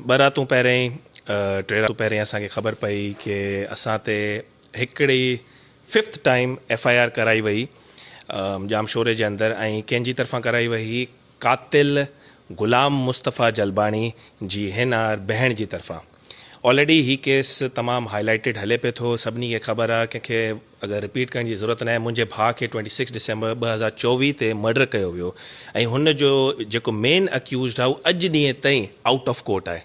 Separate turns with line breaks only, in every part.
ٻه راتون پهرين ٽي راتون پهرين اسان کي خبر پئي ڪي اسان تي هڪڙي fifth time F I R ڪرائي وئي ڄامشوري جي اندر ۽ ڪنهن جي طرفان ڪرائي وئي قاتل غلام مصطفيٰ جلباڻي جي هن آر بهڻ جي طرفان آلريڊي هي ڪيس تمام هائي لائيٽيڊ هلي پئي ٿو سڀني کي خبر آ ڪنهن کي اگر رپيٽ ڪرڻ جي ضرورت ناهي منهنجي ڀاء کي ٽوئنٽي سڪس ڊسمبر 2024 تي مرڊر ڪيو ويو ۽ هن جو جيڪو مين اڪيوزڊ آ هو اڄ ڏينهن تائين آئوٽ آف ڪورٽ آهي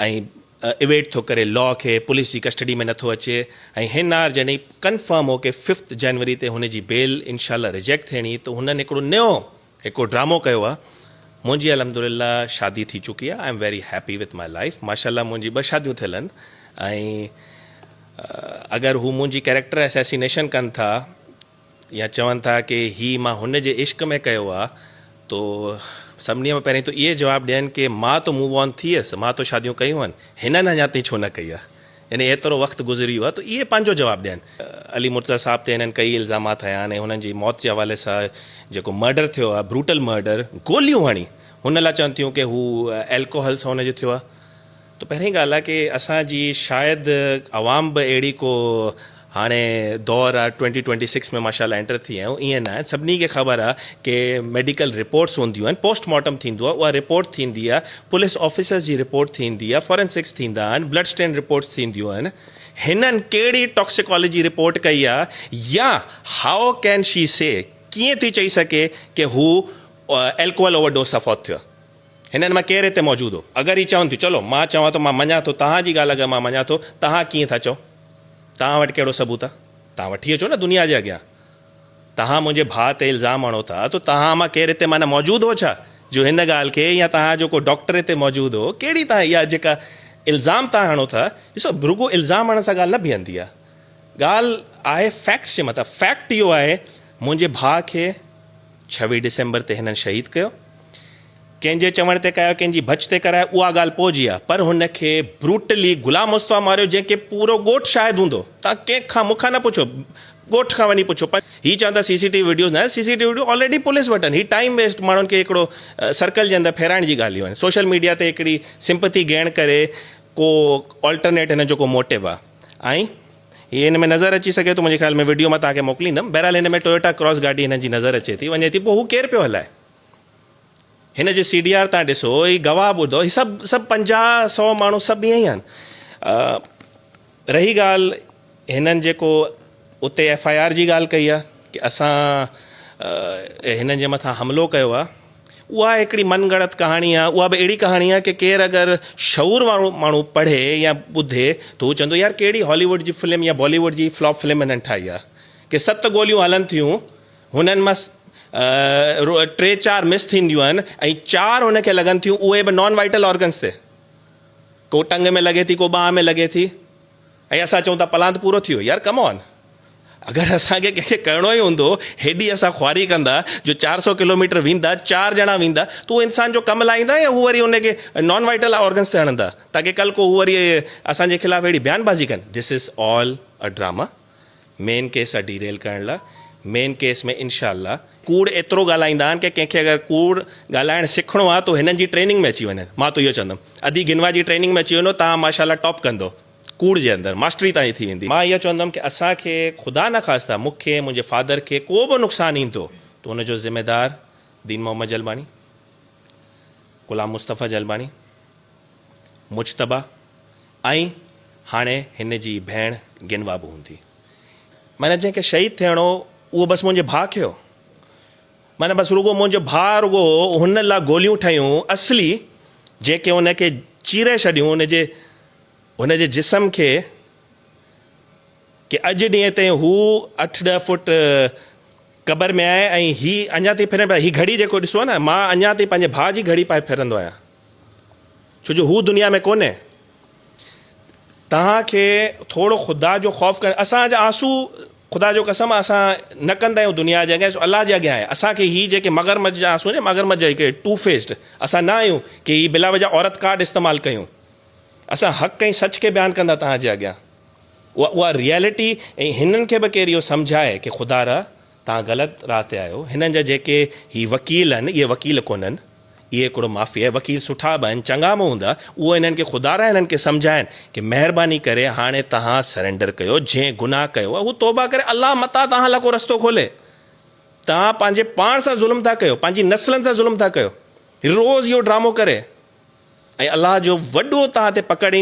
۽ اويڊ ٿو ڪري لا کي پوليس جي ڪسٽڊي ۾ نٿو اچي ۽ هن آر جڏهن ڪنفرم هو ڪي ففٿ جنوري تي هن جي بيل انشاء الله ريجيڪٽ ٿيڻي ته هنن هڪڙو نيو هڪڙو ڊرامو ڪيو آ منهنجي الحمدلله شادي ٿي چڪي آ I am very happy with my life ماشاء الله منهنجي ٻه شاديون ٿيل آهن ۽ اگر هو منهنجي ڪيريڪٽر اسيسينيشن ڪن ٿا يا چون ٿا ڪي هي مان هن جي عشق ۾ ڪيو آ تو سڀني مان پهرين تو اهي جواب ڏين ڪي مان تو موو آن ٿي ويس مان تو شاديون ڪيون آهن هنن اڃا تائين ڇو نه ڪئي آ يعني ايترو وقت گذري ويو آ تو اهي پنهنجو جواب ڏين. علي مرتضيٰ صاحب تي هنن ڪئي الزامات هنيا آهن ۽ هنن جي موت جي حوالي سان جيڪو مرڊر ٿيو آ بروٽل مرڊر گوليون هڻي هن لاء چون ٿيون ڪي هو الڪوهل سان هن جو ٿيو آ ته پهرين ڳالهه آ ڪي اسان جي شايد عوام به اهڙي ڪو هاڻي دور آ ٽوئنٽي ٽوئنٽي سڪس ۾ ماشاء الله انٽر ٿي آيون ائين نه آهي سڀني کي خبر آ ڪي ميڊيڪل رپورٽس هونديون آهن پوسٽ مارٽم ٿيندو آ اها رپورٽ ٿيندي آ پوليس آفيسرس جي رپورٽ ٿيندي آ فورينسڪس ٿيندا آهن بلڊ اسٽين رپورٽس ٿينديون آهن هنن ڪهڙي ٽاڪسيڪالوجي رپورٽ ڪئي آ يا هائو ڪين شي سي ڪيئن ٿي چئي سگهي ڪي هو الڪوهل اوور ڊوز سان فوت ٿيو آ. هنن مان ڪير هتي موجود هو؟ اگر هي چون ٿيون، چلو، مان چوان ٿو، مان مڃان ٿو، توهان جي ڳالهه اگر مان مڃان ٿو، توهان ڪيئن ٿا چئو؟ توهان وٽ ڪهڙو ثبوت آهي؟ توهان وٺي اچو نه دنيا جي اڳيان. توهان منهنجي ڀاء تي الزام هڻو ٿا ته توهان مان ڪير هتي معنيٰ موجود هو ڇا جو هن ڳالهه کي يا توهان جو ڪو ڊاڪٽر هتي موجود هو؟ ڪهڙي توهان اها جيڪا الزام توهان هڻو ٿا، ڏسو رڳو الزام هڻڻ سان ڳالهه نه بيهندي آهي. ڳالهه آهي فيڪٽس جي مٿان. فيڪٽ اهو آهي منهنجي ڀاء کي 26 ڊسمبر تي هنن شهيد ڪيو. ڪنهن جي چوڻ تي ڪيو ڪنهن جي ڀڇ تي ڪرايو اها ڳالهه پوء جي آهي پر هن کي بروٽلي غلام مصطفيٰ ماريو جنهن کي پورو ڳوٺ شاهد هوندو توهان ڪنهن کان مون کان نه پڇو ڳوٺ کان وڃي پڇو پر هي چون ٿا سي سي ٽي وي وڊيوز نه سي سي ٽي وي وڊيو آلريڊي پوليس وٽ آهن هي ٽائيم ويسٽ ماڻهن کي هڪڙو سرڪل جي اندر ڦيرائڻ جي ڳالهيون آهن سوشل ميڊيا تي هڪڙي سمپٿي گين ڪري ڪو آلٽرنيٽ هن جو ڪو موٽو آهي ۽ هي هن ۾ نظر اچي سگهي ٿو منهنجي خيال ۾ وڊيو مان توهان کي موڪليندم بهرحال هن ۾ ٽويوٽا ڪراس گاڏي هنن جي نظر اچي ٿي وڃي ٿي پوء هو ڪير پيو هلائي هن جي سي ڊي آر تان ڏسو هي گواهه ٻڌو هي سڀ سڀ پنجاهه سو ماڻهو سڀ ائين ئي آهن رهي ڳالهه هنن جيڪو اتي ايف I R جي ڳالهه ڪئي آهي ڪي اسان هنن جي مٿان حملو ڪيو آهي اها هڪڙي من گهڙت ڪهاڻي آهي اها به اهڙي ڪهاڻي آهي ڪي ڪير اگر شعور وارو ماڻهو پڙهي يا ٻڌي ته هو چوندو يار ڪهڙي هالي ووڊ جي فلم يا بالي ووڊ جي فلاپ فلم هنن ٺاهي آهي ڪي ست گوليون هلن ٿيون هنن مان ٽي چار مس ٿينديون آهن ۽ چار هن کي لڳن ٿيون اهي به نان وائٽل آرگنس تي ڪو ٽنگ ۾ لڳي ٿي ڪو ٻانهن ۾ لڳي ٿي ۽ اسان چئون ٿا پلاند پورو ٿي ويو يار ڪم آن اگر اسان کي ڪنهن کي ڪرڻو ئي هوندو هيڏي اسان خواري ڪندا جو 400 ڪلوميٽر ويندا چار ڄڻا ويندا ته اهو انسان جو ڪم لاهيندا يا هو وري ان کي نان وائٽل آرگنس تي هڻندا تاڪي ڪل ڪو هو وري اسان جي خلاف اهڙي بيان بازي ڪن this is all a drama main case آ ڊي ريل ڪرڻ لا مين ڪيس ۾ انشاء الله. ڪوڙ ايترو ڳالهائيندا آهن ڪي ڪنهن کي اگر ڪوڙ ڳالهائڻ سکڻو آ تو هنن جي ٽريننگ ۾ اچي وڃن مان تو اهو چوندم ادي گنوا جي ٽريننگ ۾ اچي وڃو توهان ماشاء الله ٽاپ ڪندو ڪوڙ جي اندر ماسٽري توهان جي ٿي ويندي. مان اهو چوندم ڪي اسان کي خدا نخواسته مون کي منهنجي فادر کي ڪو به نقصان ايندو تو ان جو ذميدار دين محمد جلباڻي غلام مصطفي جلباڻي مجتبيٰ ۽ هاڻي هن جي ڀيڻ گنوا به هوندي. معنيٰ جنهن کي شهيد ٿيڻو هو، اهو بس منهنجي ڀاء کي هو. معنيٰ بس رڳو منهنجو ڀاء رڳو هو، هن لاء گوليون ٺهيون اصلي، جيڪي هن کي چيري ڇڏيون، هن جي هن جي جسم کي، ڪي اڄ ڏينهن تائين هو اٺ ڏهه فوٽ قبر ۾ آهي ۽ هي اڃا تائين ڦرين پيا. هي گهڙي جيڪو ڏسو نه، مان اڃا تائين پنهنجي ڀاء جي گهڙي پائي ڦرندو آهيان. ڇو جو هو دنيا ۾ ڪونهي. توهان کي ٿورو خدا جو خوف ڪرڻ اسان جا آنسو خدا جو قسم اسان نه ڪندا آهيون دنيا جي اڳيان الله جي اڳيان آهي اسان کي هي جيڪي مگرمچ جا آنسو آهن مگرمچ جا هڪڙي ٽو فيسڊ اسان نه آهيون ڪي هي بلا وجه عورت ڪارڊ استعمال ڪيون اسان حق ۽ سچ کي بيان ڪندا توهان جي اڳيان اها اها ريئلٽي ۽ هنن کي به ڪير اهو سمجهائي ڪي خدا را توهان غلط راهه تي آهيو هنن جا جيڪي هي وڪيل آهن اهي وڪيل ڪونهن. اهي هڪڙو مافيا وڪيل سٺا به آهن چڱا به هوندا اهو انهن کي خدارا انهن کي سمجهائن ڪي مهرباني ڪري هاڻي توهان سرينڊر ڪيو جنهن گناهه ڪيو آهي اهو توبه ڪري الله متان توهان لاء ڪو رستو کولي توهان پنهنجي پاڻ سان ظلم ٿا ڪيو پنهنجي نسلن سان ظلم ٿا ڪيو روز اهو ڊرامو ڪري ۽ الله جو وڏو توهان تي پڪڙ ايندي.